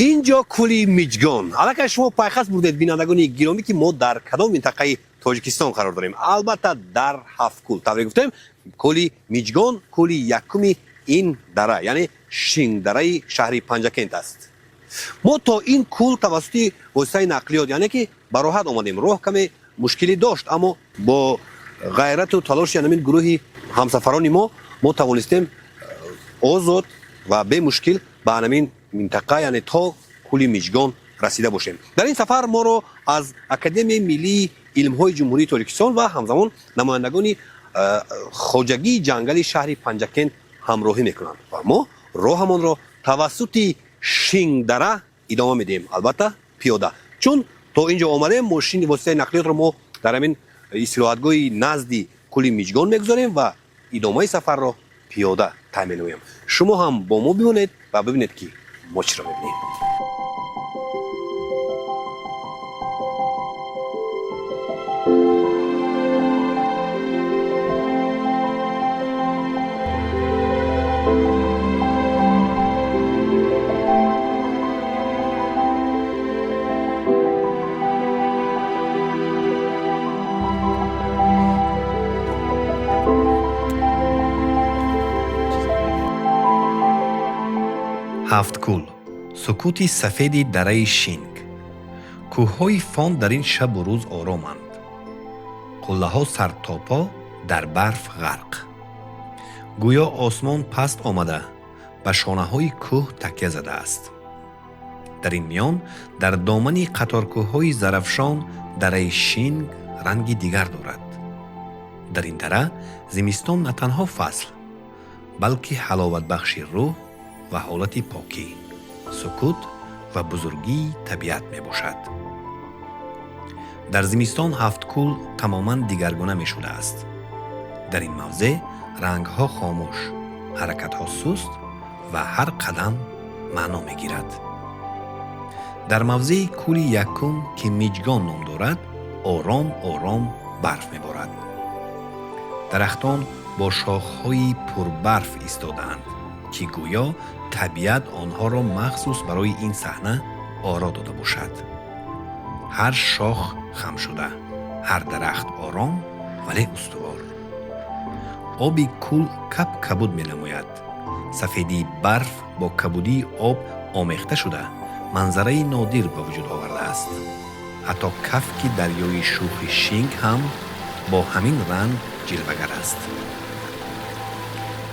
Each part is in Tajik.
Ин ҷо кӯли Миҷгон. Аллакай шумо пайхас бурдед, бинандагони гиромӣ, ки мо дар кадом минтақаи Тоҷикистон қарор дорем. Албатта, дар Ҳафткӯл. Тавре гуфтем, кӯли Миҷгон кӯли якуми ин дара, яъне Шингдараи шаҳри Панҷакент аст. Мо то ин кӯл тавассути воситаи нақлиёт, яъне ки бароҳат омадем. Роҳ каме мушкилӣ дошт, аммо бо ғайрату талоши ҳамин гурӯҳи ҳамсафарони мо мо тавонистем озод ва бемушкил ба ҳамин минтақа, яъне то кӯли Миҷгон расида бошем. Дар ин сафар моро аз Академияи миллии илмҳои Ҷумҳурии Тоҷикистон ва ҳамзамон намояндагони хоҷагии ҷангали шаҳри Панҷакент ҳамроҳӣ мекунанд ва мо роҳамонро тавассути Шингдара идома медиҳем, албатта, пиёда, чун то ин ҷо омадем. Мошини воситаи нақлиётро мо дар ҳамин истироҳатгоҳи назди кӯли Миҷгон мегузорем ва идомаи сафарро пиёда тай менамоем. Шумо ҳам бо мо бимонед ва бибинед, ки мо чиро мебинем. Ҳафткӯл, сукути сафеди дараи Шинг. Кӯҳҳои Фон дар ин шабу рӯз ороманд, қуллаҳо сартопо дар барф ғарқ. Гӯё осмон паст омада, ба шонаҳои кӯҳ такя задааст. Дар ин миён, дар домани қаторкӯҳҳои Зарафшон, дараи Шинг ранги дигар дорад. Дар ин дара зимистон на танҳо фасл, балки ҳаловатбахши рӯҳ ва ҳолати покӣ, сукут ва бузургии табиат мебошад. Дар зимистон Ҳафткӯл тамоман дигаргуна мешудааст. Дар ин мавзеъ рангҳо хомӯш, ҳаракатҳо суст ва ҳар қадам маъно мегирад. Дар мавзеи кӯли якум, ки Миҷгон ном дорад, ором ором барф меборад. Дарахтон бо шохҳои пурбарф истодаанд, ки гӯё табиат онҳоро махсус барои ин саҳна оро дода бошад. Ҳар шох хам шуда, ҳар дарахт ором, вале устувор. Оби кӯл кап кабуд менамояд. Сафедии барф бо кабудии об омехта шуда, манзараи нодир ба вуҷуд овардааст. Ҳатто кафки дарёи шӯхи Шинг ҳам бо ҳамин ранг ҷилвагар аст.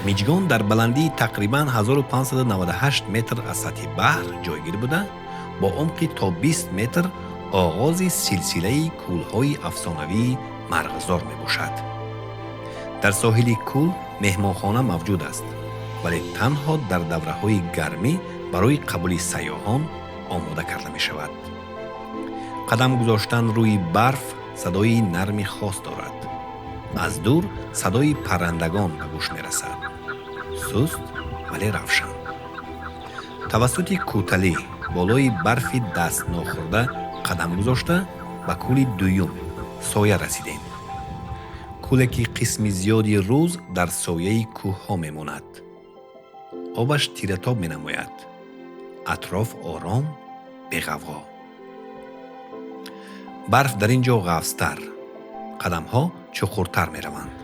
Миҷгон дар баландии тақрибан 1598 метр аз сатҳи баҳр ҷойгир буда, бо умқи то 20 метр оғози силсилаи кӯлҳои афсонавии Марғзор мебошад. Дар соҳили кӯл меҳмонхона мавҷуд аст, вале танҳо дар давраҳои гармӣ барои қабули сайёҳон омода карда мешавад. Қадам гузоштан рӯи барф садои нарми хос дорад. Аз дур садои паррандагон ба гӯш мерасад, суст, вале равшан. Тавассути кӯталӣ болои барфи дастнохӯрда қадам гузошта, ба кӯли дуюм, Соя, расидем. Кӯле, ки қисми зиёди рӯз дар сояи кӯҳҳо мемонад. Обаш тиратоб менамояд. Атроф ором, беғавғо. Барф дар ин ҷо ғафзтар, қадамҳо чуқуртар мераванд.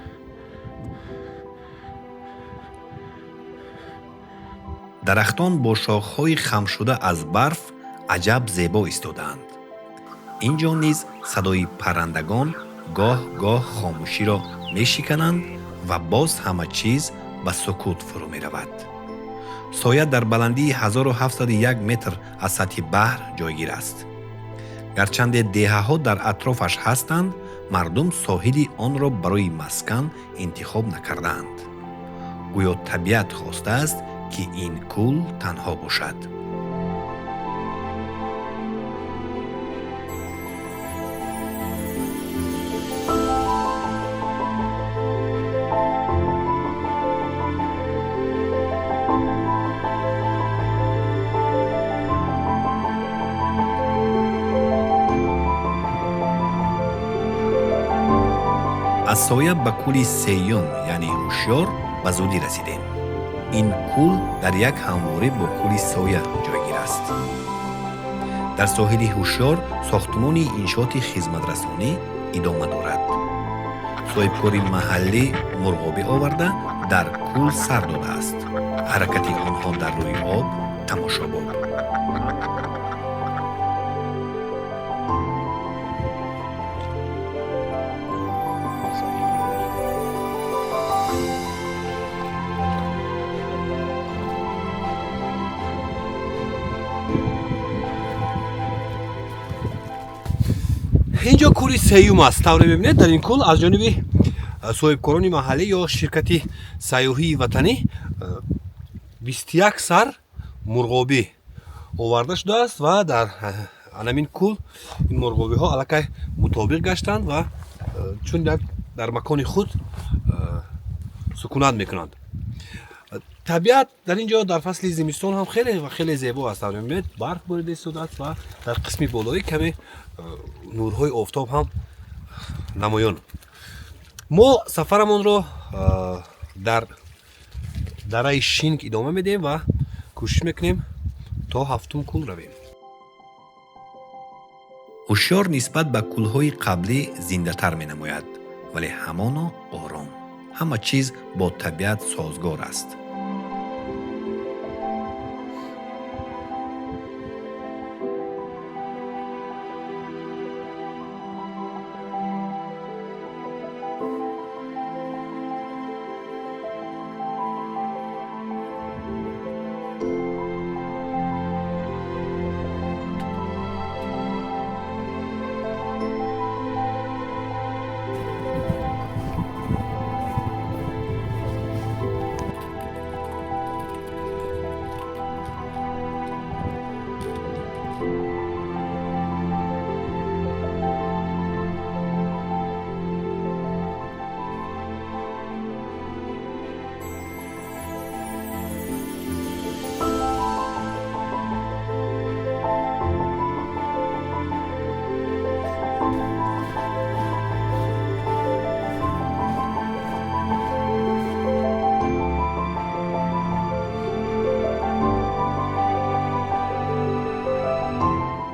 Дарахтон бо шохҳои хамшуда аз барф аҷаб зебо истодаанд. Ин ҷо низ садои паррандагон гоҳ гоҳ хомӯширо мешикананд ва боз ҳама чиз ба сукут фурӯ меравад. Соя дар баландии 1701 метр аз сатҳи баҳр ҷойгир аст. Гарчанде деҳаҳо дар атрофаш ҳастанд, мардум соҳили онро барои маскан интихоб накардаанд. Гӯё табиат хостааст, ки ин кӯл танҳо бошад. Аз Соя ба кӯли сеюм, яъне Ҳушёр, ба зудӣ расидем. Ин кӯл дар як ҳамворӣ бо кӯли Соя ҷойгир аст. Дар соҳили Ҳушёр сохтмони иншооти хизматрасонӣ идома дорад. Соҳибкори маҳаллӣ мурғобӣ оварда, дар кӯл сар додааст. Ҳаракати онҳо дар рӯи об тамошобоб. Инҷо кӯли сеюм аст. Тавре мебинед, дар ин кӯл аз ҷониби соҳибкорони маҳаллӣ ё ширкати сайёҳии ватанӣ 21 сар мурғобӣ оварда шудааст ва дар анамин кӯл ин мурғобиҳо аллакай мутобиқ гаштанд ва чун як дар макони худ сукунат мекунанд. Табиат дар ин ҷо дар фасли зимистон ҳам хеле ва хеле зебо аст. Тавре мебинед, барф борида истодааст ва дар қисми болоӣ каме нурҳои офтоб ҳам намоён. Мо сафарамонро дар дараи Шинг идома медиҳем ва кӯшиш мекунем, то ҳафтум кӯл равем. Ҳушёр нисбат ба кӯлҳои қаблӣ зиндатар менамояд, вале ҳамоно ором. Ҳама чиз бо табиат созгор аст.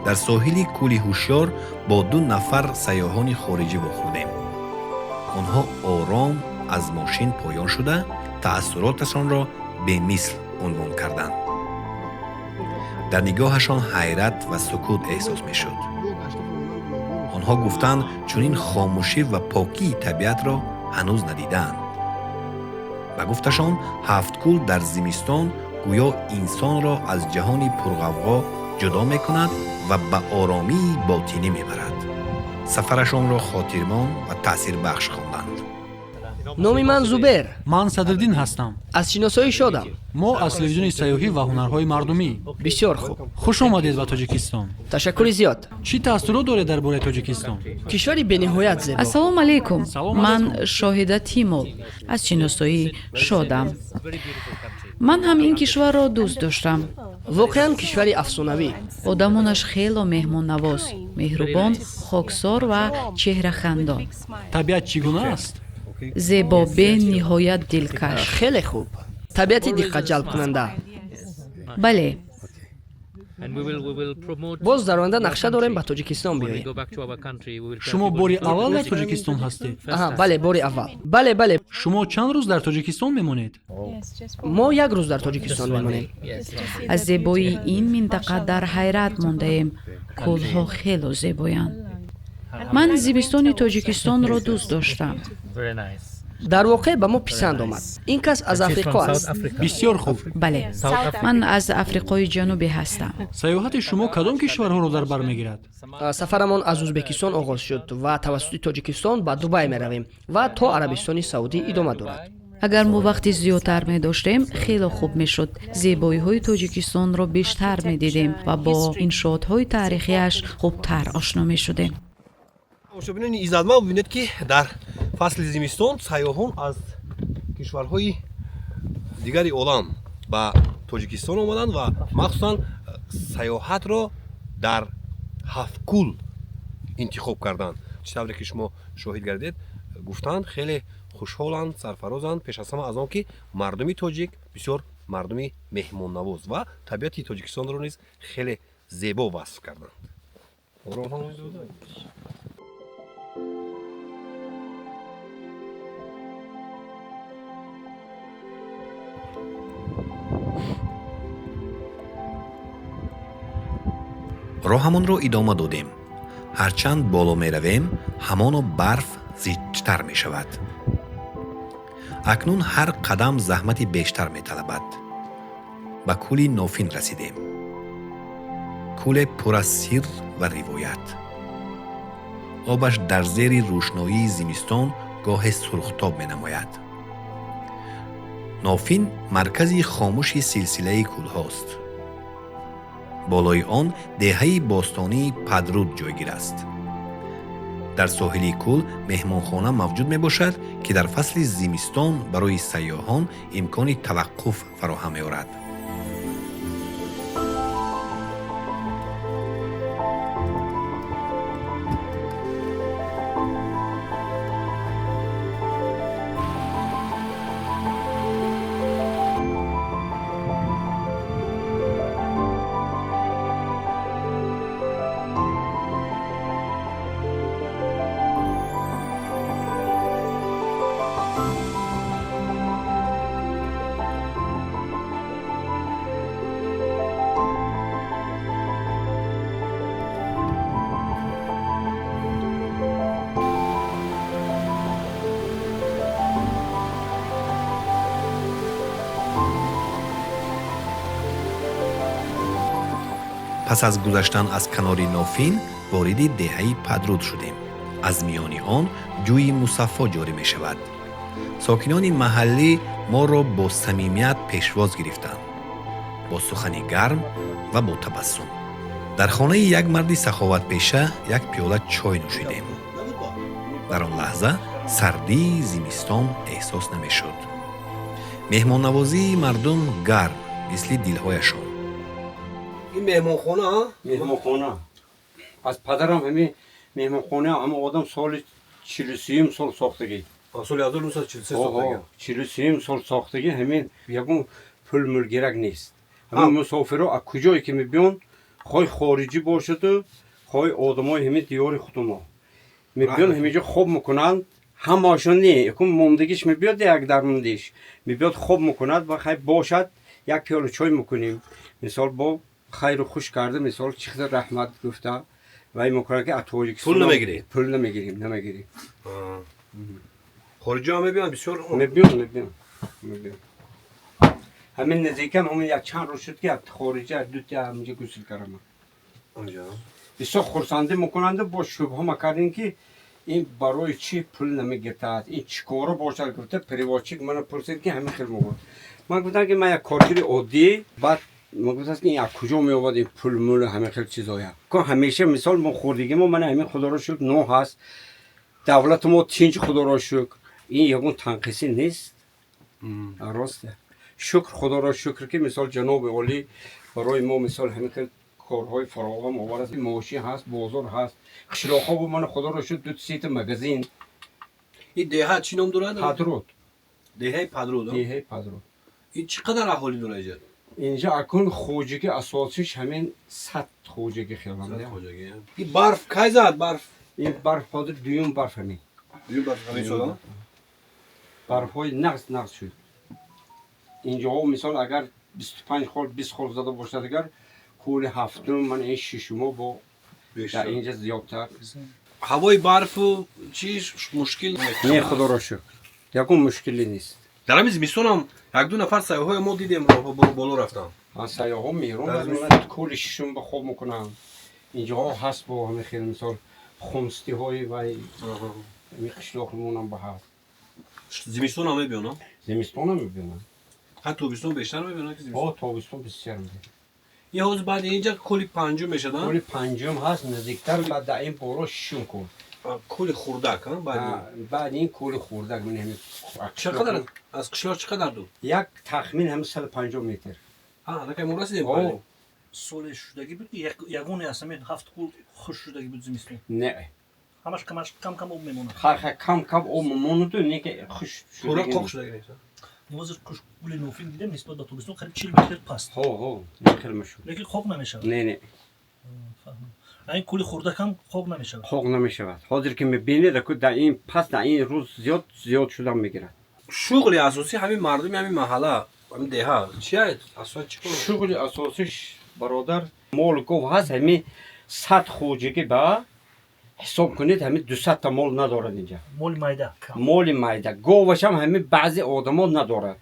Дар соҳили кӯли Ҳушёр бо ду нафар сайёҳони хориҷӣ вохӯрдем. Онҳо ором аз мошин поён шуда, таассуроташонро бемисл унвон карданд. Дар нигоҳашон ҳайрат ва сукут эҳсос мешуд. Онҳо гуфтанд, чунин хомӯшӣ ва покии табиатро ҳанӯз надидаанд. Ба гуфташон, Ҳафткӯл дар зимистон гӯё инсонро аз ҷаҳони пурғавғо ҷудо мекунад ва ба оромии ботинӣ мебарад. Сафарашонро хотирмон ва таъсирбахш хонданд. Номи ман Зубер. Ман Садриддин ҳастам. Аз шиносоӣ шодам. Мо аз телевизиони сайёҳӣ ва ҳунарҳои мардумӣ. Бисёр хуб. Хуш омадед ба Тоҷикистон. Ташаккури зиёд. Чӣ таассурот доред дар бораи Тоҷикистон? Кишвари бениҳоят зебо. Ассалому алайкум. Салом Ман алайкум. Шоҳида Тимол, аз шиносоӣ шодам. Ман ҳам ин кишварро дӯст доштам. Воқеан, кишвари афсонавӣ. Одамонаш хело меҳмоннавоз, меҳрубон, хоксор ва чеҳрахандон. Табиат чӣ гуна аст? Зебо, бениҳоят дилкаш. Хеле хуб, табиати диққатҷалбкунанда. Бале. Боз дар оянда нақша дорем ба Тоҷикистон биёем. Шумо бори аввал дар Тоҷикистон ҳастед? Аҳа, бале, бори аввал, бале, бале. Шумо чанд рӯз дар Тоҷикистон мемонед? Мо як рӯз дар Тоҷикистон мемонем. Аз зебоии ин минтақа дар ҳайрат мондаем. Кӯлҳо хело зебоянд. Ман зимистони Тоҷикистонро дӯст доштам. Дар воқеъ, ба мо писанд омад. Ин кас аз Африқо аст. Бисёр хуб. Бале, ман аз Африқои Ҷанубӣ ҳастам. Сайёҳати шумо кадом кишварҳоро дар бар мегирад? Сафарамон аз Ӯзбекистон оғоз шуд ва тавассути Тоҷикистон ба Дубай меравем ва то Арабистони Саудӣ идома дорад. Агар мо вақти зиёдтар медоштем, хело хуб мешуд. Зебоиҳои Тоҷикистонро бештар медидем ва бо иншоотҳои таърихиаш хубтар ошно мешудем. Тамошобинони иззатманд, бибинед, ки дар фасли зимистон сайёҳон аз кишварҳои дигари олам ба Тоҷикистон омаданд ва махсусан сайёҳатро дар Ҳафткӯл интихоб карданд. Чӣ тавре ки шумо шоҳид гардед, гуфтанд, хеле хушҳоланд, сарфарозанд, пеш аз ҳама аз он ки мардуми тоҷик бисёр мардуми меҳмоннавоз ва табиати Тоҷикистонро низ хеле Зебо васф карданд. Роҳамонро идома додем. Ҳарчанд боло меравем, ҳамоно барф зичтар мешавад. Акнун ҳар қадам заҳмати бештар металабад. Ба кӯли Нофин расидем, кӯле пур аз сир ва ривоят. Обаш дар зери рӯшноии зимистон гоҳе сурхтоб менамояд. Нофин маркази хомӯши силсилаи кӯлҳост. Болои он деҳаи бостонии Падруд ҷойгир аст. Дар соҳили кӯл меҳмонхона мавҷуд мебошад, ки дар фасли зимистон барои сайёҳон имкони таваққуф фароҳам меорад. Пас аз гузаштан аз канори Нофин вориди деҳаи Падруд шудем. Аз миёни он ҷӯи мусаффо ҷорӣ мешавад. Сокинони маҳаллӣ моро бо самимият пешвоз гирифтанд, бо сухани гарм ва бо табассум. Дар хонаи як марди саховатпеша як пиёла чой нӯшидем. Дар он лаҳза сардии зимистон эҳсос намешуд. Меҳмоннавозии мардум гарм, мисли дилҳояшон. Ин меҳмонхона? Меҳмонхона аз падарам. Ҳамин меҳмонхона ҳама одам соли 43-юм сол сохтагӣ. Соли 1943 сохтагӣ? 43-юм сол сохтагӣ. Ҳамин ягон пул мул керак нест. Ҳамин мусофиро аз куҷое ки мебиён, хоҳ хориҷӣ бошаду, хоҳ одамои ҳамин диёри худумо мебиён, ҳаминҷо хоб мекунанд. Ҳамаашон не, якун мондагиш мебиёд, як дармондиш мебиёд, хоб мекунад ва хай бошад, як пиёла чой мекунем, мисол, бо хайру хуш карда, мисол, чихта раҳмат гуфта вай мекунад, ки аз Тоҷикистон. Пул намегиред? Пул намегирем, намегирем. Хориҷиҳо мебиёнд бисёр? Мебиён, мебиён, мебиён. Ҳамин наздикам ҳамин як чанд рӯз шуд, ки аз хориҷа дута ҳаминҷа гусел кардам. Бисёр хурсандӣ мекунанду бо шубҳа макардем, ки ин барои чӣ пул намегиртад, ин чӣ коро бошад, гуфта переводчик мана пурсид, ки ҳамин хел мегӯяд. Ман гуфтам, ки ман як коргири оддӣ. Баъд ма гуфтааст, ки ин аз куҷо меёбад ин пул мул ҳамин хел чизоя. Ҳамеша, мисол, мо хурдигӣ мо мана ҳамин, худоро шукр, но ҳаст, давлати мо тинч, худоро шукр, ин ягон танқисӣ нест, рост, шукр, худоро шукр, ки мисол ҷаноби олӣ барои мо, мисол, ҳамин хел корҳои фаровон овард. Мошин ҳаст, бозор ҳаст, қишлоқҳо бу мана, худоро шукр, ду сета магазин. Ин деҳа чӣ ном дорад? Падруд. Деҳаи Падруд? Деҳаи Падруд. Ин чӣ қадар аҳолӣ дорад инҷа? Инҷа акун хоҷаги асосиш ҳамин 100 хоҷаги хелам. Ин барф кай зад, барф? Ин барф ҳозир дуюм барф ҳамин. Дуюм барф ҳамин сол? Барфҳои нағз нағз шуд. Инҷоҳо, мисол, агар 25 хол, 20 хол зада бошад, агар кӯли ҳафтум, ман ин шишумо бо дар инҷа зиёдтар. Ҳавои барфу чиш мушкил? Не, худоро шукр, ягон мушкиле нест. Дар ҳамин зимистонам як-ду нафар сайёҳҳои мо дидем, боло рафтанд. Сайёҳҳо мерон, кӯли шишум ба хоб мекунанд. Инҷоҳо ҳаст бо ҳамин хел, мисол, хумстиҳои вай ҳамин қишлоқимонам ба ҳаст. Зимистонам мебиёнам? Зимистонам мебиёнам. Ҳа, тобистон бештар мебиёнам ки зимистон? Тобистон бисёр мебиёнам. Ин ҳозир баъди инҷа кӯли панҷум мешавад? Кӯли панҷум ҳаст наздиктар, баъд дар ин боло шишум кӯл. Кӯли хурдак? Баъд ин кӯли хурдак. Чӣ қадар аз қишлоқ, чӣ қадар дур? Як тахмин ҳами 150 метр. Аллакай мо расидем. Соли шудагӣ буд, ягоне аз ҳамин ҳафт кӯл хушк шудагӣ буд зимистон? Не. Ҳамаш кам кам об мемонад. Ха, кам кам об мемонаду, не ки хушк. Пурра қоқ шудагӣ нест. Ҳозир кӯли Нофин дидем, нисбат ба тобистон қариб 40 метр паст. Ҳо, ҳо, хел мешуд. Лекин қоқ намешавад. Не, не. Ин кӯли хурдакам хок намешавад? Хок намешавад. Ҳозир ки мебинед, дар ин пас дар ин рӯз зиёд зиёд шуда мегирад. Шуғли асосӣ ҳамин мардуми ҳамин маҳалла, ҳамин деҳа чия? Асосан чӣ кор? Шуғли асосиш, бародар, мол гов ҳаст. Ҳамин 100 хоҷагӣ ба ҳисоб кунед, ҳамин 200 та мол надорад инҷа. Моли майда. Моли майда, говашам ҳамин баъзе одамо надорад.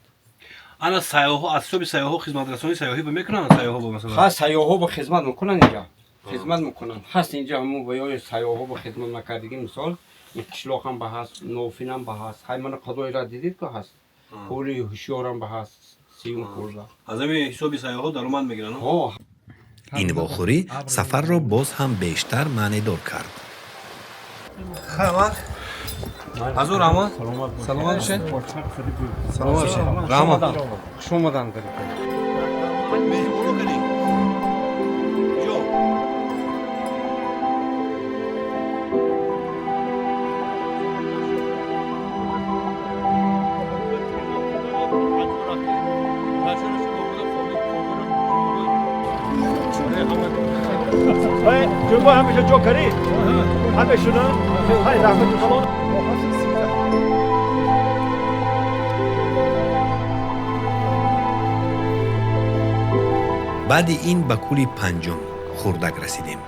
Ана сайёҳҳо, аз ҳисоби сайёҳҳо хизматрасонии сайёҳӣ ба мекунанд, сайёҳҳо ба масалан? Ҳа, сайёҳҳо ба хизмат мекунанд, инҷа хизмат мекунанд. Ҳаст инҷа ҳамун ба ёи сайёҳҳо ба хизмат накардагӣ. Мисол, ин қишлоқам ба ҳаст, Нофинам ба ҳаст, ҳаймона Қадоира дидид ку, ҳаст, кӯли Ҳушёрам ба ҳаст, сиюм кӯлба. Аз ҳамин ҳисоби сайёҳҳо даромад мегиранд? Ҳо. Ин вохӯрӣ сафарро боз ҳам бештар маънидор кард. Ҳазур, раҳмат, саломат бошед, саломат бошед, раҳмат. Хуш омаданд. Меҳмоно кардем. Ҷо. جنبه همیشه جو کری همیشه های رحمت الله. Баъди ин ба кӯли панҷум, Хурдак, расидем,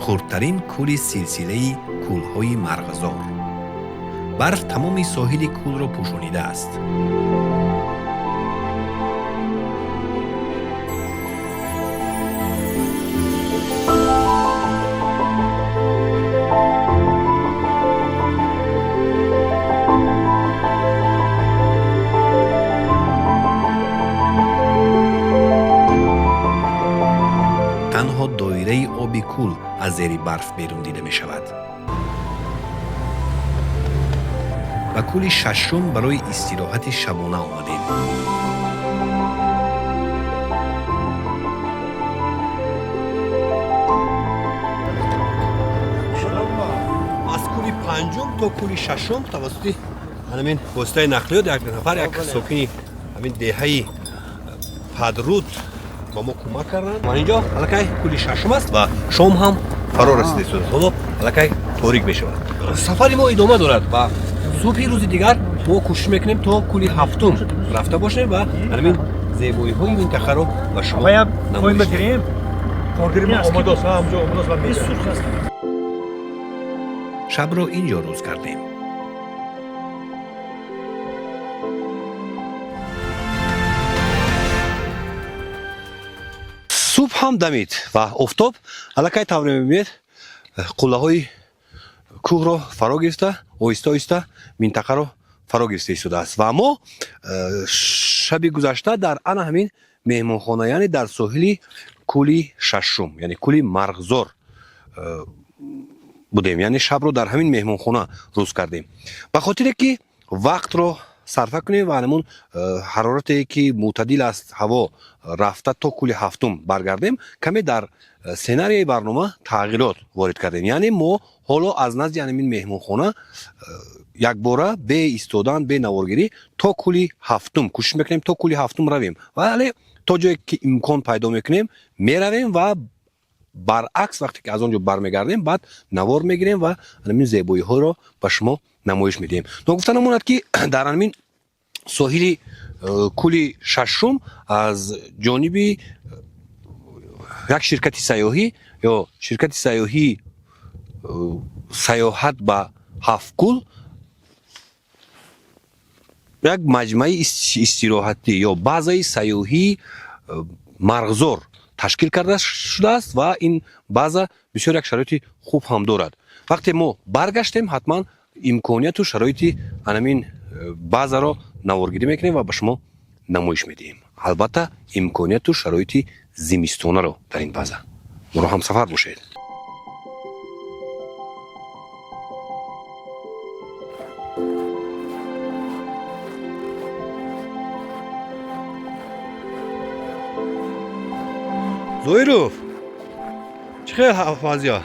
хурдтарин кӯли силсилаи кӯлҳои Марғзор. Барф тамоми соҳили кӯлро пӯшонидааст. Танҳо доираи оби кӯл аз зери барф берун дида мешавад. Ба кӯли шашум барои истироҳати шабона омадем. Аз кӯли панҷум то кӯли шашум тавассути ҳамин воситаи нақлиёт як нафар, як сокини ҳамин деҳаи Падруд ба мо кӯмак карданд. Ман инҷо аллакай кӯли шашум аст ва шом ҳам фаро расида истодааст. Ҳоло аллакай торик мешавад. Сафари мо идома дорад ва субҳи рӯзи дигар мо кӯшиш мекунем, то кӯли ҳафтум рафта бошем ва ҳамин зебоиҳои минтақаро ба шумо намоиш диҳем. Ин сурх аст. Шабро ин ҷо рӯз кардем. Субҳ ҳам дамид ва офтоб аллакай, тавре мебинед, қуллаҳои кӯҳро фаро гирифта, оҳиста оҳиста минтақаро фаро гирифта истодааст. Ва мо шаби гузашта дар ана ҳамин меҳмонхона, яъне дар соҳили кӯли шашум, яъне кӯли Марғзор будем, яъне шабро дар ҳамин меҳмонхона рӯз кардем. Ба хотире ки вақтро сарфа кунем ва ҳамун ҳарорате ки мӯътадил аст ҳаво, рафта то кӯли ҳафтум баргардем, каме дар сценарияи барнома тағйирот ворид кардем. Яъне мо ҳоло аз назди ҳамин меҳмонхона якбора, бе истодан, бе наворгирӣ то кӯли ҳафтум кӯшиш мекунем, то кӯли ҳафтум равем, вале то ҷое ки имкон пайдо мекунем, меравем ва баръакс, вақте ки аз он ҷо бармегардем, баъд навор мегирем ва ҳамин зебоиҳоро ба шумо намоиш медиҳем. Ногуфта намонад, ки дар ҳамин соҳили кӯли шашум аз ҷониби як ширкати сайёҳӣ ё ширкати сайёҳии «Сайёҳат ба ҳафткӯл» як маҷмӯаи истироҳатӣ ё базаи сайёҳии Марғзор ташкил карда шудааст ва ин база бисёр як шароити хуб ҳам дорад. Вақте мо баргаштем, ҳатман имконияту шароити анамин базаро наворгирӣ мекунем ва ба шумо намоиш медиҳем, албатта, имконияту шароити зимистонаро дар ин база. Моро ҳамсафар бошед. Зоиров, чӣ хел вазъия?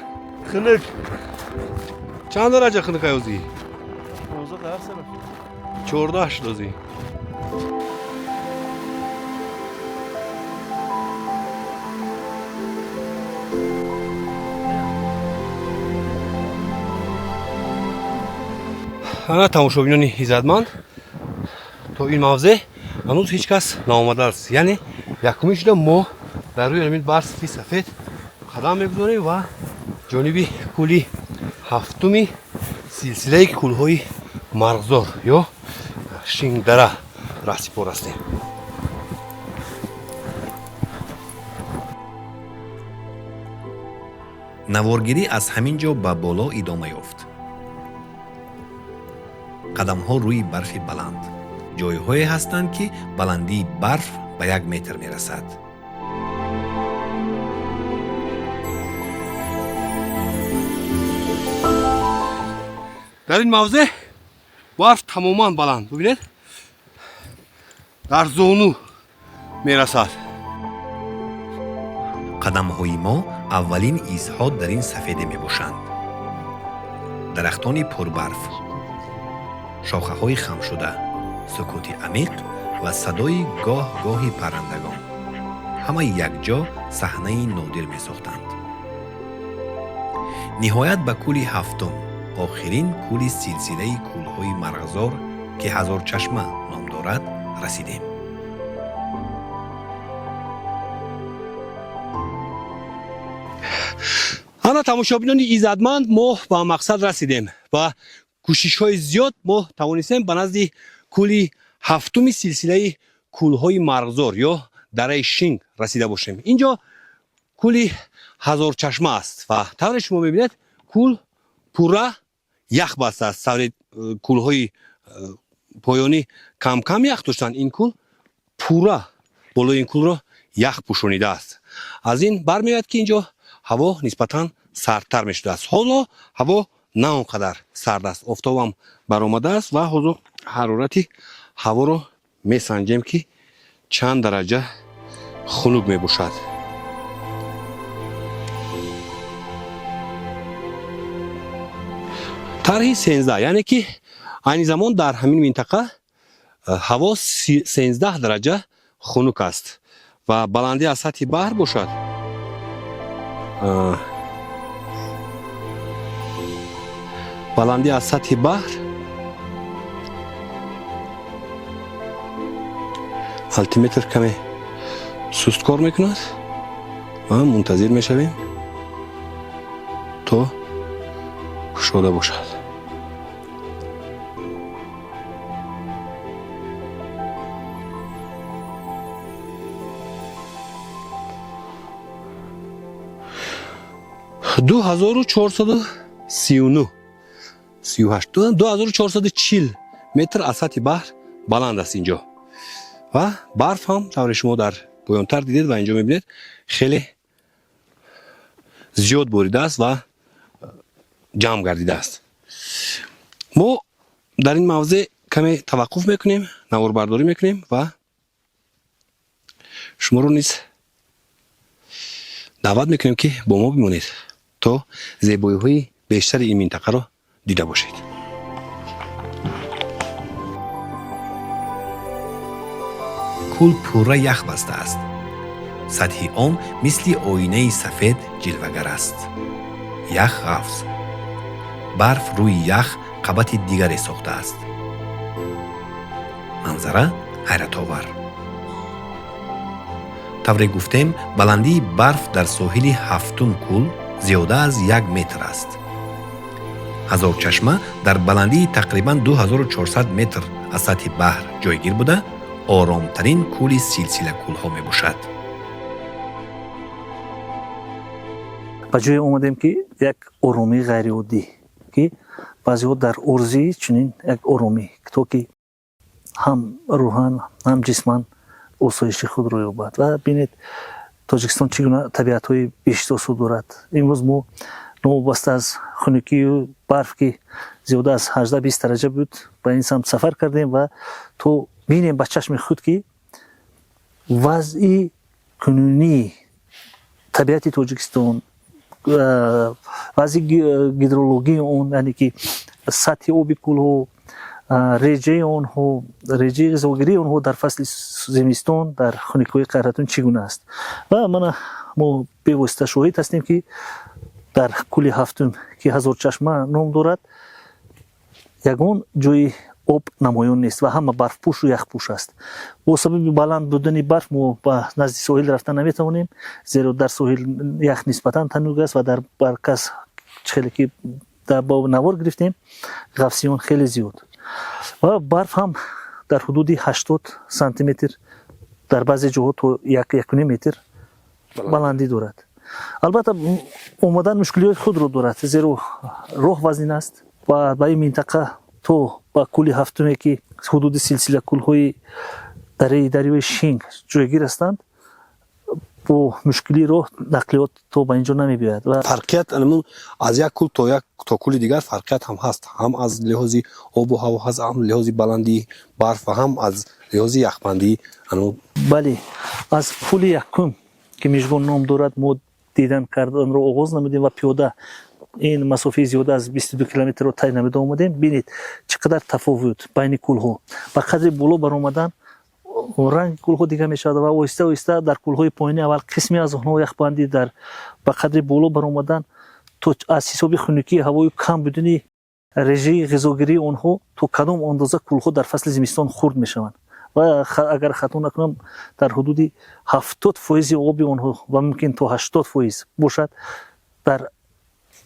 Хунук. Чанд дараҷа хунукай озӣ? 15. 14 шуд озӣ. Ана, тамошобинони иззатманд, то ин мавзеъ ҳанӯз ҳеҷ кас наомадааст, яъне якумин шуда мо дар рӯи ҳамин барфи сафед қадам мегузорем ва ҷониби кӯли ҳафтуми силсилаи кӯлҳои Марғзор ё Шингдара раҳсипор ҳастем. Наворгирӣ аз ҳамин ҷо ба боло идома ёфт. Қадамҳо рӯи барфи баланд. Ҷойҳое ҳастанд, ки баландии барф ба 1 метр мерасад. Дар ин мавзеъ барф тамоман баланд, бубинед, дар зону мерасад. Қадамҳои мо аввалин изҳо дар ин сафеде мебошанд. Дарахтони пурбарф, шохаҳои хамшуда, сукути амиқ ва садои гоҳ-гоҳи паррандагон ҳама якҷо саҳнаи нодир месохтанд. Ниҳоят, ба кӯли ҳафтум, охирин кӯли силсилаи кӯлҳои Марғзор, ки Ҳазорчашма ном дорад, расидем. Ана, тамошобинони иззатманд, мо ба мақсад расидем ва кӯшишҳои зиёд мо тавонистем ба назди кӯли ҳафтуми силсилаи кӯлҳои Марғзор ё дараи Шинг расида бошем. Инҷо кӯли Ҳазорчашма аст ва тавре шумо мебинед, кӯл пурра ях бастааст. Тавре кӯлҳои поёнӣ камкам ях доштанд, ин кӯл пурра, болои ин кӯлро ях пӯшонидааст. Аз ин бармеояд, ки инҷо ҳаво нисбатан сардтар мешудааст. Ҳоло ҳаво на он қадар сард аст, офтобам баромадааст ва ҳозир ҳарорати ҳаворо месанҷем, ки чанд дараҷа хунук мебошад. Тарҳи 13, яъне ки айни замон дар ҳамин минтақа ҳаво 13 дараҷа хунук аст ва баландӣ аз сатҳи баҳр бошад, баландӣ аз сатҳи баҳр, алтиметр каме суст кор мекунад ва мунтазир мешавем, то кушода бошад. 2439, 38, 2440 метр аз сатҳи баҳр баланд аст инҷо ва барф ҳам, тавре шумо дар поёнтар дидед ва инҷо мебинед, хеле зиёд боридааст ва ҷамъ гардидааст. Мо дар ин мавзеъ каме таваққуф мекунем, наворбардорӣ мекунем ва шуморо низ даъват мекунем, ки бо мо бимонед, то зебоиҳои бештари ин минтақаро дида бошед. Кӯл пурра ях бастааст. Сатҳи он мисли оинаи сафед ҷилвагар аст. Ях ғафз, барф рӯи ях қабати дигаре сохтааст. Манзара ҳайратовар. Тавре гуфтем, баландии барф дар соҳили ҳафтум кӯл зиёда аз 1 метр аст. Ҳазорчашма дар баландии тақрибан 2400 метр аз сатҳи баҳр ҷойгир буда, оромтарин кӯли силсила кӯлҳо мебошад. Ба ҷое омадем, ки як оромии ғайриоддӣ, ки баъзеҳо дар орзуи чунин як оромӣ, то ки ҳам рӯҳан, ҳам ҷисман осоиши худро ёбад. Ва бинед, Тоҷикистон чӣ гуна табиатҳои бештосу дорад. Имрӯз мо новобаста аз хунукию барф, ки зиёда аз 18-20 дараҷа буд, ба ин самт сафар кардем ва то бинем ба чашми худ, ки вазъи кунунии табиати Тоҷикистон, вазъи гидрологии он, яъне ки сатҳи оби кӯлҳо, реҷаи онҳо, реҷаи ғизогирии онҳо дар фасли зимистон, дар хунукиҳои қаҳратун чӣ гуна аст. Ва мана мо бевосита шоҳид ҳастем, ки дар кӯли ҳафтум, ки Ҳазорчашма ном дорад. Ягон ҷои об намоён нест ва ҳама барфпӯшу яхпӯш аст. Бо сабаби баланд будани барф мо ба назди соҳил рафта наметавонем, зеро дар соҳил ях нисбатан танук аст ва дар баркас хеле ки бо навор гирифтем, ғафсии он хеле зиёд ва барф ҳам дар ҳудуди 80 сантиметр, дар баъзе ҷоҳо то 1-1.5 метр баландӣ дорад. Албатта, омадан мушкилиҳои худро дорад, зеро роҳ вазнин аст ва ба ин минтақа то ба кӯли ҳафтуме, ки ҳудуди силсила кӯлҳои дараи дарёи Шинг ҷойгир ҳастанд, бо мушкилии роҳ нақлиёт то ба ин ҷо намебиёяд ва Фарқият анамун аз як кӯл то як то кӯли дигар фарқият ҳам ҳаст, ҳам аз лиҳози обу ҳаво ҳаст, ҳам лиҳози баландии барф ва ҳам аз лиҳози яхбандӣ анамун. Бале, аз кӯли якум, ки Мижгон ном дорад, мо дидан карданро оғоз намудем ва пиёда ин масофаи зиёда аз 22 километрро тай намуда омадем. Бинед, чӣ қадар тафовут байни кӯлҳо. Ба қадри боло баромадан ранги кӯлҳо дигар мешавад ва оҳиста оҳиста дар кӯлҳои поёнӣ аввал қисме аз онҳо яхбандӣ, дар ба қадри боло баромадан то аз ҳисоби хунукии ҳавою кам будани режаи ғизогирии онҳо то кадом андоза кӯлҳо дар фасли зимистон хурд мешаванд. Ва агар хато накунам, дар ҳудуди 70 фоизи оби онҳо ва мумкин то 80 фоиз бошад, дар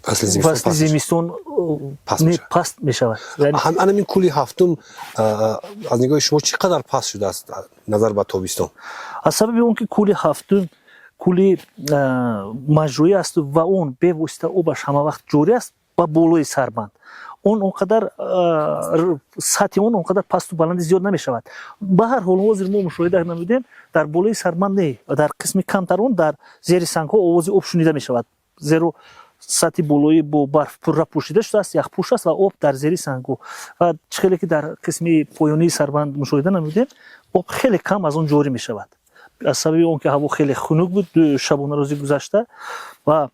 фасли зимистон паст мешавад. Анамин кӯли ҳафтум аз нигоҳи шумо чӣ қадар паст шудааст назар ба тобистон? Аз сабаби он ки кӯли ҳафтум кӯли маҷроӣ асту ва он бевосита обаш ҳамавақт ҷорӣ аст ба болои сарбанд, он он қадар сатҳи он қадар пасту баланди зиёд намешавад. Ба ҳар ҳол, ҳозир мо мушоҳида намудем, дар болои сарбанд не, дар қисми камтар он дар зери сангҳо овози об шунида мешавад, зеро сатҳи болоӣ бо барф пурра пӯшида шудааст, яхпӯш аст ва об дар зери сангҳо. Ва чӣ хеле ки дар қисми поёнии сарбанд мушоҳида намудем, об хеле кам аз он ҷорӣ мешавад, аз сабаби он ки ҳаво хеле хунук буд ду шабонарӯзи гузашта ва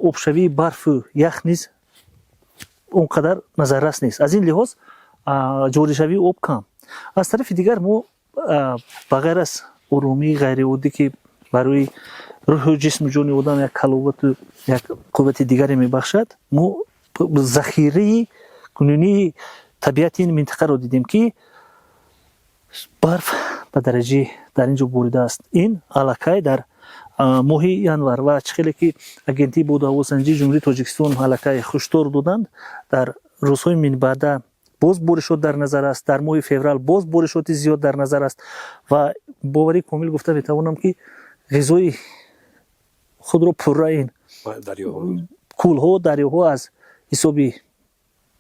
обшавии барфу ях низ он қадар назаррас нест. Аз ин лиҳоз ҷоришавии об кам. Аз тарафи дигар, мо ба ғайр аз оромии ғайриоддӣ, ки барои рӯҳу ҷисму ҷони одам як ҳаловату як қуввати дигаре мебахшад, мо захираи кунунии табиати ин минтақаро дидем, ки барф ба дараҷаи дар ин ҷо боридааст. Ин аллакай дар моҳи январ ва чӣ хеле ки Агентии боду ҳавосанҷии Ҷумҳурии Тоҷикистон аллакай ҳушдор доданд, дар рӯзҳои минбаъда боз боришот дар назар аст, дар моҳи феврал боз боришоти зиёд дар назар аст. Ва боварии комил гуфта метавонам, ки ғизои худро пурра ин кӯлҳо, дарёҳо аз ҳисоби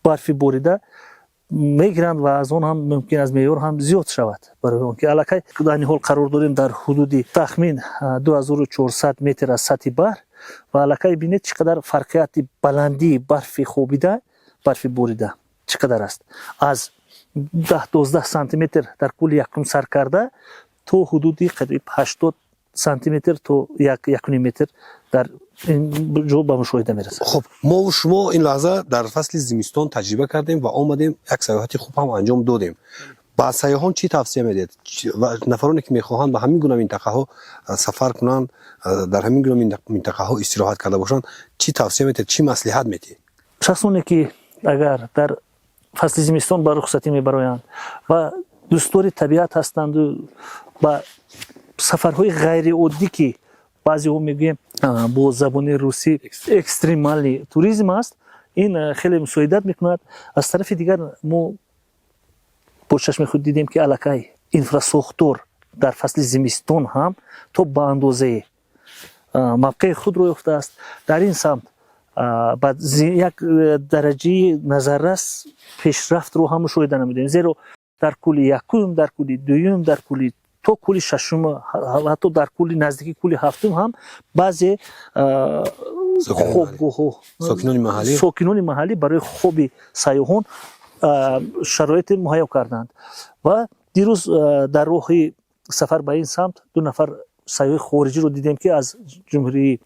барфи борида мегиранд ва аз он ҳам мумкин аз меъёр ҳам зиёд шавад, барои он ки аллакай айни ҳол қарор дорем дар ҳудуди тахмин 2400 метр аз сатҳи баҳр ва аллакай бинед, чӣ қадар фарқияти баландии барфи хобида, барфи борида чӣ қадар аст: аз 10-12 сантиметр дар кӯли якум сар карда то ҳудуди қариб 80 сантиметр то 1-1.5 метр дар ин ҷо ба мушоҳида мерасад. Хуб, мову шумо ин лаҳза дар фасли зимистон таҷриба кардем ва омадем, як сайёҳати хуб ҳам анҷом додем. Ба сайёҳон чӣ тавсия медиҳед ва нафароне, ки мехоҳанд ба ҳамин гуна минтақаҳо сафар кунанд, дар ҳамин гуна минтақаҳо истироҳат карда бошанд, чӣ тавсия медиҳед, чӣ маслиҳат медиҳед? Шахсоне ки агар дар фасли зимистон ба рухсатӣ мебароянд ва дӯстдори табиат ҳастанду ба сафарҳои ғайриоддӣ, ки баъзеҳо мегӯем бо забони русӣ экстремальный туризм аст, ин хеле мусоидат мекунад. Аз тарафи дигар, мо бо чашми худ дидем, ки аллакай инфрасохтор дар фасли зимистон ҳам то ба андозае мавқеи худро ёфтааст. Дар ин самт ба як дараҷаи назаррас пешрафтро ҳам мушоҳида намудем, зеро дар кӯли якум, дар кӯли дуюм, дар кӯли то кӯли шашум, ҳатто дар кӯли наздики кӯли ҳафтум ҳам баъзе хобгоҳҳо сокинони маҳаллӣ барои хоби сайёҳон шароите муҳайё карданд. Ва дирӯз дар роҳи сафар ба ин самт ду нафар сайёҳи хориҷиро дидем, ки аз Ҷумҳурии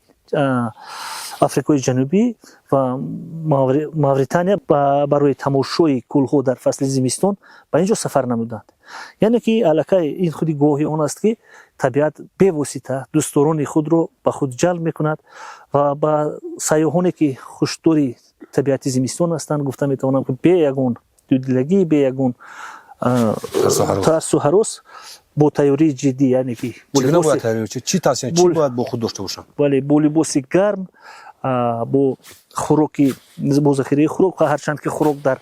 Африкои Ҷанубӣ ва Мавритания барои тамошои кӯлҳо дар фасли зимистон ба ин ҷо сафар намуданд. Яъне ки аллакай ин худи гувоҳи он аст, ки табиат бевосита дӯстдорони худро ба худ ҷалб мекунад ва ба сайёҳоне, ки хушдори табиати зимистон ҳастанд, гуфта метавонам, ки бе ягон дудилагӣ, бе ягон тарсу ҳарос, бо тайёрии ҷиддӣ, яъне ки чӣ тавсия, чӣ бояд бо худ дошта бошанд? Бале, бо либоси гарм, бо хӯроки, бо захираи хӯрок, ҳарчанд ки хӯрок дар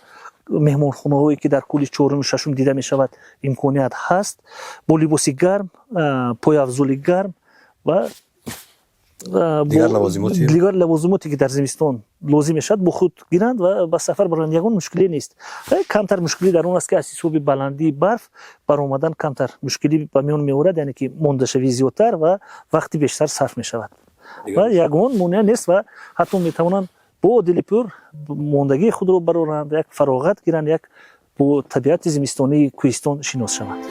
меҳмонхонаҳое, ки дар кӯли чоруму шашум дида мешавад, имконият ҳаст, бо либоси гарм, пойафзули гарм ва дигар лавозимоте, ки дар зимистон лозим мешавад, бо худ гиранд ва ба сафар баранд, ягон мушкиле нест. Камтар мушкилӣ дар он аст, ки аз ҳисоби баландии барф баромадан камтар мушкилӣ ба миён меорад, яъне ки мондашавӣ зиёдтар ва вақти бештар сарф мешавад, ва ягон монеа нест ва ҳатто метавонанд бо дили пур мондагии худро бароранд, як фароғат гиранд, як бо табиати зимистонии кӯҳистон шинос шаванд.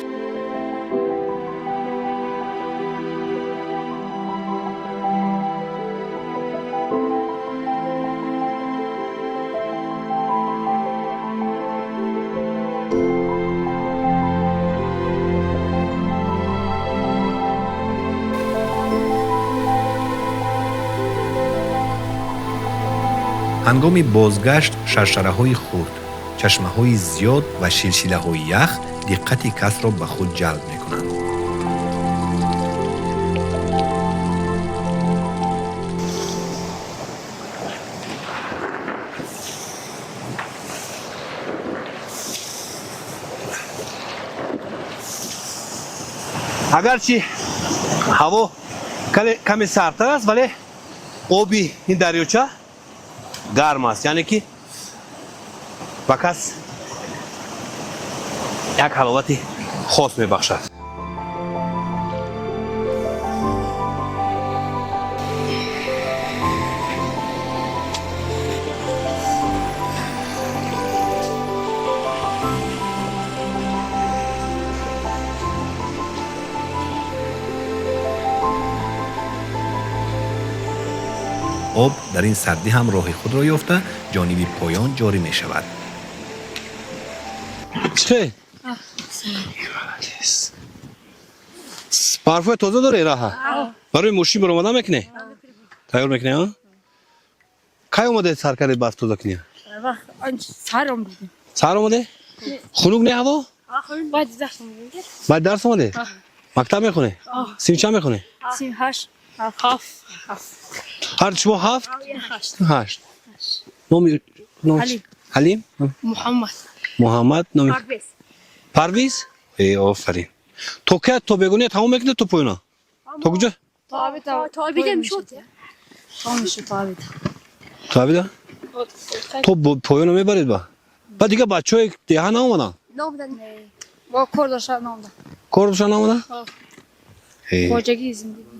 Ҳангоми бозгашт шаршараҳои хурд, чашмаҳои зиёд ва шилшилаҳои ях диққати касро ба худ ҷалб мекунанд. Агарчи ҳаво каме сардтар аст, вале оби ин дарёча гарм аст, яъне ки ба кас як ҳаловати хос мебахшад. Об дар ин сардӣ ҳам роҳи худро ёфта, ҷониби поён ҷорӣ мешавад. Чӣ барфои тоза дорӣ, раҳа барои мошин баромада мекунӣ, тайёр мекунӣ? Кай омадед сар кардед барф тоза кунӣ? Сар омаде? Хунук не ҳаво? Баъди дарс омаде? Мактаб мехонӣ? Синф чанд мехонӣ? Ҳар шумо ҳафт, ҳашт. Номи Ҳалим, Муҳаммад. Муҳаммад, номи Парвиз. Э, офарин. То кай, то бегуния тамом мекунед, то поёна, то куҷо? То обеда, то поёна мебаред. Ба дигар бачаҳои деҳа наомаданд? Кор доштан наомаданд? Хоҷагии зиндагӣ.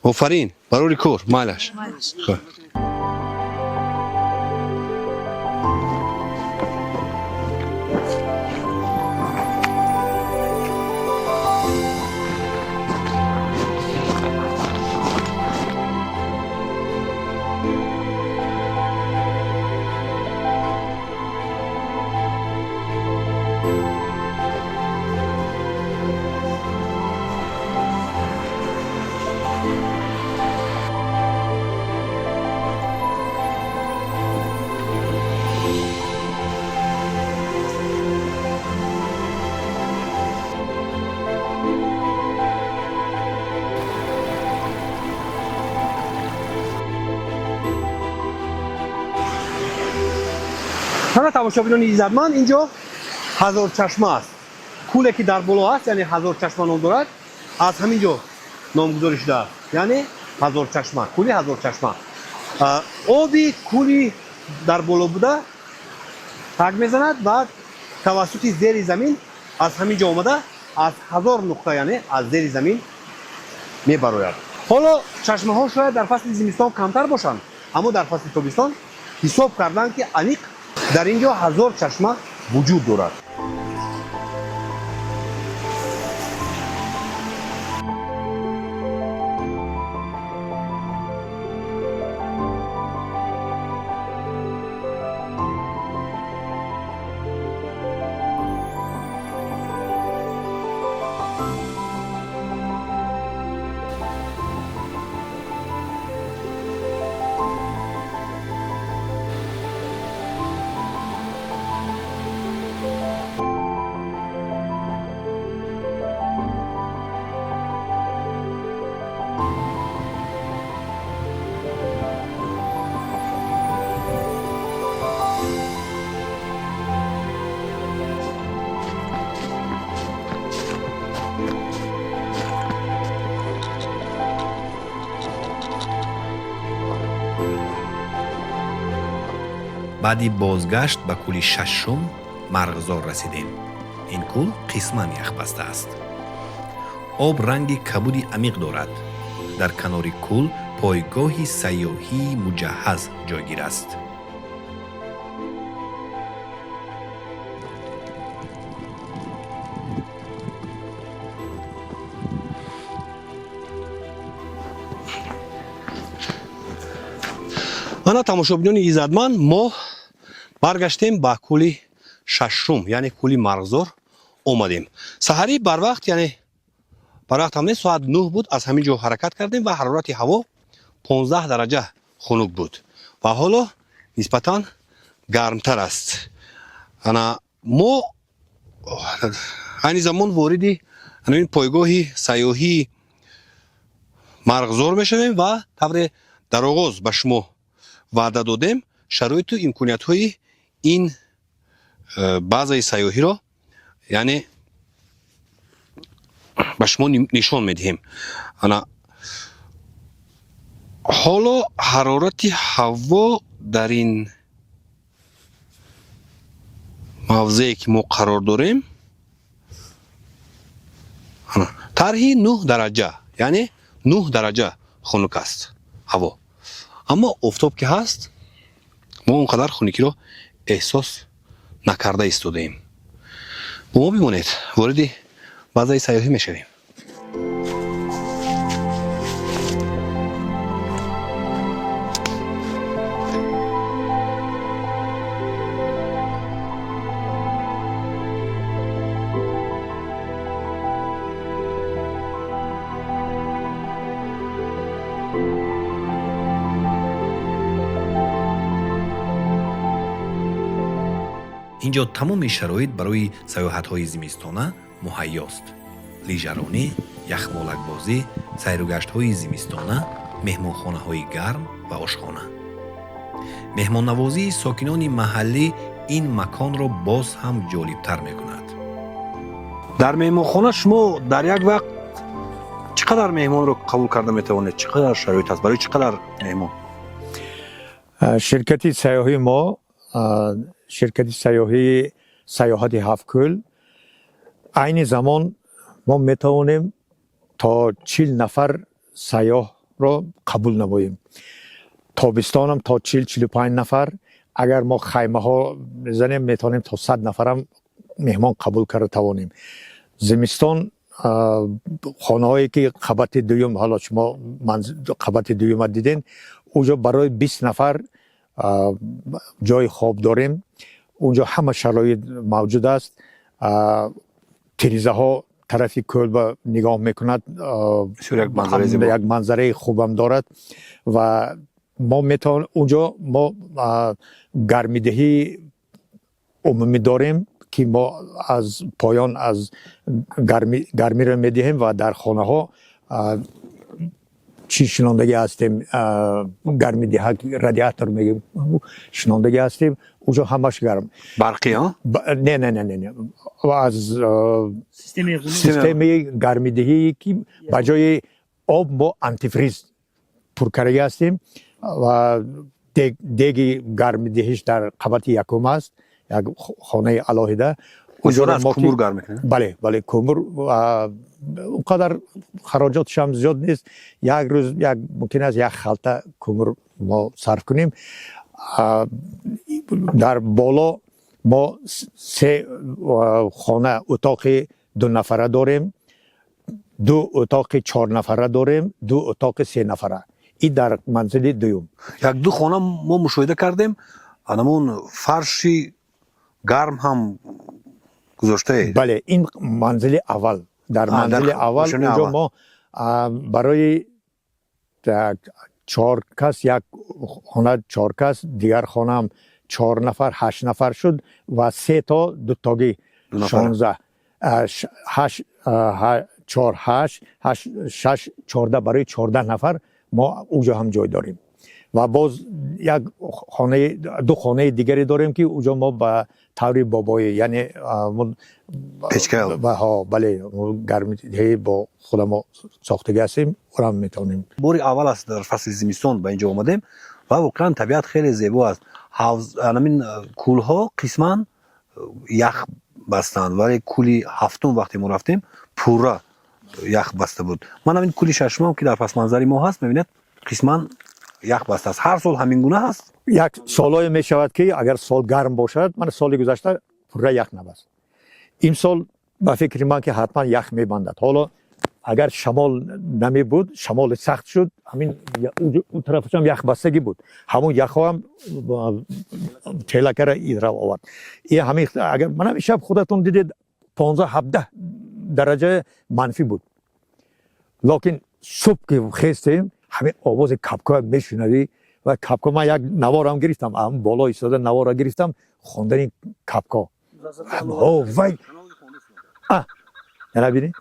Офарин, барори кор, майлаш. Ҳама тамошобинони иззатманд, инҷо Ҳазорчашма аст. Кӯле, ки дар боло аст, яъне Ҳазорчашма ном дорад, аз ҳамин ҷо номгузорӣ шудааст, яъне Ҳазорчашма, кӯли Ҳазорчашма. Оби кӯли дар боло буда так мезанад ва тавассути зери замин аз ҳамин ҷо омада, аз 1000 нуқта, яъне аз зери замин мебарояд. Ҳоло чашмаҳо шояд дар фасли зимистон камтар бошанд, аммо дар фасли тобистон ҳисоб карданд, ки аниқ дар ин ҷо 1000 чашма вуҷуд дорад. Баъди бозгашт ба кӯли шашум Марғзор расидем. Ин кӯл қисман яхбаста аст. Об ранги кабуди амиқ дорад. Дар канори кӯл пойгоҳи сайёҳии муҷаҳҳаз ҷойгир аст. Ана, тамошобинони иззатманд, мо баргаштем ба кӯли шашум, яъне кӯли Марғзор омадем. Саҳарӣ барвақт, яъне барвақт ҳам не, соат 9 буд, аз ҳамин ҷо ҳаракат кардем ва ҳарорати ҳаво 15 дараҷа хунук буд ва ҳоло нисбатан гармтар аст. Ана, мо айни замон вориди ин пойгоҳи сайёҳии Марғзор мешавем ва тавре дар оғоз ба шумо ваъда додем, шароиту имкониятҳои ин базаи сайёҳиро, яъне, ба шумо нишон медиҳем. Ана, ҳоло ҳарорати ҳаво дар ин мавзее ки мо қарор дорем, тарҳи 9 дараҷа, яъне 9 дараҷа хунук аст ҳаво, аммо офтоб ки ҳаст, мо он қадар хунукиро эҳсос накарда истодаем. Бо мо бимонед, вориди базаи сайёҳӣ мешавем. Ин ҷо тамоми шароит барои саёҳатҳои зимистона муҳайёст: лижаронӣ, яхмолакбозӣ, сайругаштҳои зимистона, меҳмонхонаҳои гарм ва ошхона. Меҳмоннавозии сокинони маҳаллӣ ин маконро боз ҳам ҷолибтар мекунад. Дар меҳмонхона шумо дар як вақт чӣ қадар меҳмонро қабул карда метавонед? Чӣ қадар шароит аст барои чӣ қадар меҳмон? Ширкати сайёҳии мо, ширкати сайёҳии Сайёҳати Ҳафткӯл, айни замон мо метавонем то 40 нафар сайёҳро қабул намоем. Тобистонам то 40-45 нафар. Агар мо хаймаҳо мезанем, метавонем то 100 нафарам меҳмон қабул карда тавонем. Зимистон хонаҳое ки қабати дуюм, ҳоло шумо қабати дуюма диден, уҷо барои 20 нафар ҷои хоб дорем. Унҷо ҳама шароит мавҷуд аст. Тирезаҳо тарафи кӯл ба нигоҳ мекунад, як манзараи хубам дорад ва мо метавон унҷо мо гармидиҳии умумӣ дорем, ки мо аз поён аз гармиро медиҳем ва дар хонаҳо чӣ шинондагӣ ҳастем, гармидиҳак, радиатор мегӯем, шинондагӣ ҳастем. Уҷо ҳамаш гарм. Барқӣ? Не, не, не, не, аз системаи гармидиҳие ки ба ҷои об мо антифриз пуркардагӣ ҳастем ва деги гармидиҳиш дар қабати якум аст, як хонаи алоҳида. Кӯмур гарм мекунед? Бале, бале, кӯмур. Он қадар хароҷотшам зиёд нест. Як рӯз як мумкин аст як халта кӯмур мо сарф кунем. Дар боло мо се хона, утоқи дунафара дорем, ду утоқи чорнафара дорем, ду утоқи сенафара. И дар манзили дуюм. Як ду хона мо мушоҳида кардем, анамон фарши гарм ҳам гузоштаед. Бале, ин манзили аввал. Дар манзили аввал унҷо мо барои чор кас, як хона чор кас, дигар хонаам чор нафар, ҳашт нафар шуд ва се то дутогӣ, 16, ҳашт, чор, ҳашт, ҳашт, шаш, 14, барои 14 нафар. Мо уҷо ҳам ҷой дорем ва боз як хонаи, ду хонаи дигаре дорем, ки уҷо мо ба таври бобоӣ, яъне печка. Бале, гармидиҳӣ бо худамо сохтагӣ ҳастем, ӯрам метавонем. Бори аввал аст дар фасли зимистон ба инҷо омадем ва воқеан табиат хеле зебо аст. Ҳавз, ҳамин кӯлҳо қисман ях бастанд, вале кӯли ҳафтум вақте мо рафтем, пурра ях баста буд. Ман ҳамин кӯли шашумам, ки дар пасманзари мо ҳаст, мебинед, қисман ях баста аст. Ҳар сол ҳамин гуна ҳаст? Як солҳое мешавад, ки агар сол гарм бошад, мана соли гузашта пурра ях набаст. Имсол ба фикри ман, ки ҳатман ях мебандад. Ҳоло агар шамол намебуд, шамоли сахт шуд, ҳамин ӯ тарафашам яхбастагӣ буд, ҳамон яхҳоам телакара идрав овард. И ҳамин агар манам шаб худатон дидед, 15-17 дараҷа манфӣ буд, лекин субҳ ки хестем, ҳамин овози кабкоя мешунавӣ ва кабко, ман як наворам гирифтам, ам боло истода навора гирифтам, хондани кабко вай яна бинед,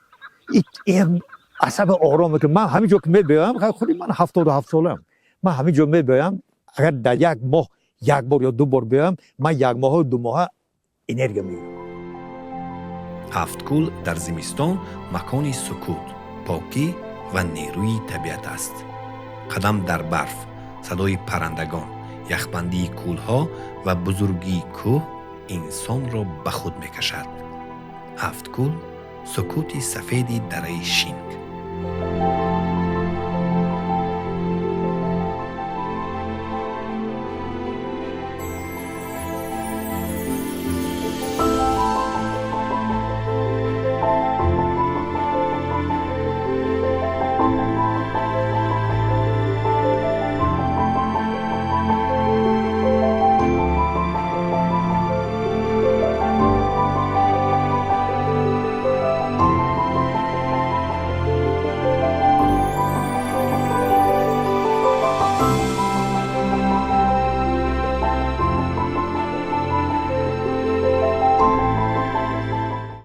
асаби ором мекунад. Ман ҳамин ҷо ки мебиёям, худи ман 77 солаам, ман ҳамин ҷо мебиёям, агар дар як моҳ як бор ё ду бор биёям, ман як моҳу 2 моҳа энергия мегирам. Ҳафткӯл дар зимистон макони сукут, покӣ ва нерӯи табиат аст. Қадам дар барф, садои паррандагон, яхбандии кӯлҳо ва бузургии кӯҳ инсонро ба худ мекашад. Ҳафткӯл, сукути сафеди дараи Шинг.